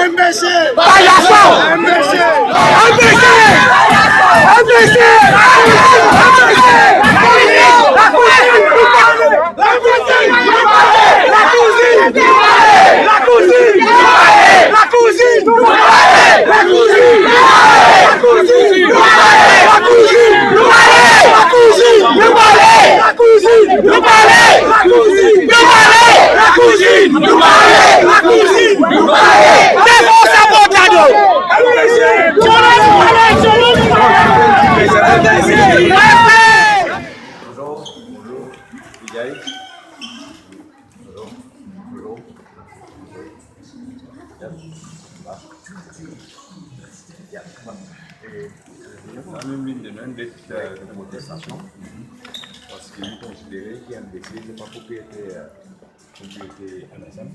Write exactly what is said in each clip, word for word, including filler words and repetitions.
MBC! Payas! MBC! MBC! MBC! Bonjour, bonjour, Miguel. Bonjour, bonjour. Bien. Bien. E, nou vinn donn enn let, euh, de protestasion, parski nou konsidere ki MBC se pa propriyeter, euh, propriyeter MSM,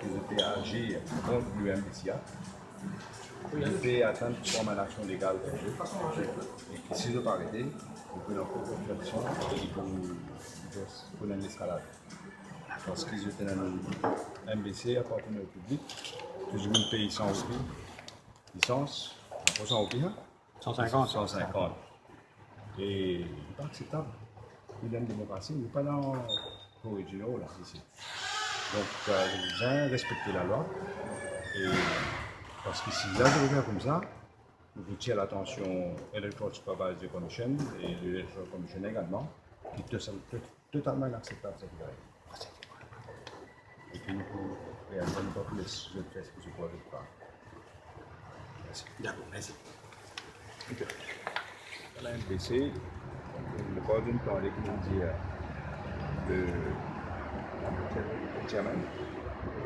ki zot pe azir kont le MBC a. Zot pe atann pou pran bann aksion legal kont zot. E ki si zot pa arete, nou pou ankor pran aksion e pou, pou enn leskalad. Parski zot ena enn MBC apartenir o piblik, tou dimoun pey san roupi lisans, ankor san roupi, hein? San sinkant. San sinkant. E li pa akseptab. Nou dan demokrasi, nou pa dan Kore di Nor la, isi. Donk, euh, nou bizin respekte lalwa. E parski si la, zot fer koumsa, nou pou atir latansion Electoral Supervisory Commission e Electoral Commission egalman, ki to-, to-, totalman inakseptab, sa ki arive. E ki nou pou realize, nou pa pou les zot fer seki zot krwar zot kapav. Mersi. Dakor, mersi. Ok. La MBC, nou pa bizin pale ki nou dir, euh, le chairman.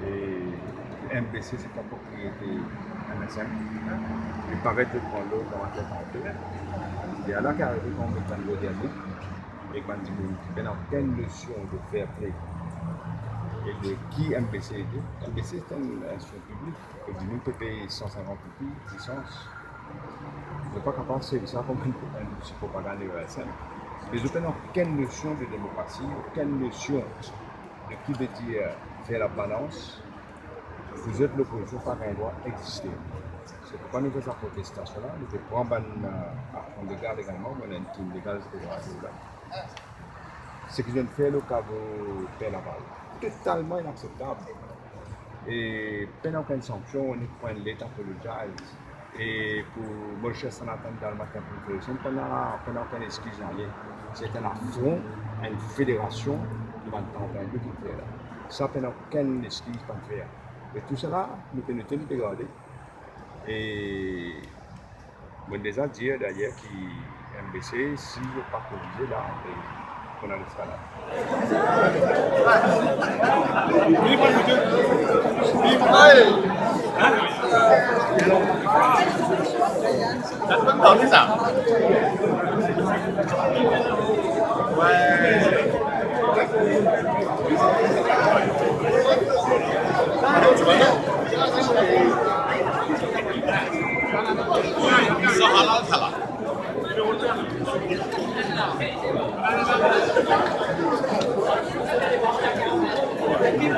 E MBC se pa propriyeter MSM. Li paret zot pran lord dan latet. Li la ki arive kan met bann lord dernie, ek bann dimoun ki pena okenn nosion de fair play e de ki MBC ete. MBC se enn institusion piblik. Ek dimoun pe pey san sinkant roupi lisans. Zot pa kapav servi sa kouma enn, enn zouti propagann MSM. Me zot pena okenn nosion de demokrasi, okenn nosion de ki vedir fer labalans. Pou zot, lopozision pa gagn drwa egziste. Se poukwa nou fer sa protestasion la, nou pe pran bann, euh, afron de gard egalman, bann entim legal, et cetera, et cetera. Seki zot fer lor kavo Per Laval, totalman inakseptab. E pena okenn sanksion, nek pran enn let apologize. E pou Mauritius Sun atann dan lematin pou Federation, pena, pena okenn eskiz nanye. Se enn afron, enn federasion, nou bann tanpin ki fer la. Sa pena okenn eskiz pa fer. E tousala, nou pe note, nou pe gade. E mo deza dir dayer ki MBC, si zot pa korize la, e, nou ena leskalad.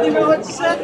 Numéro dix-sept.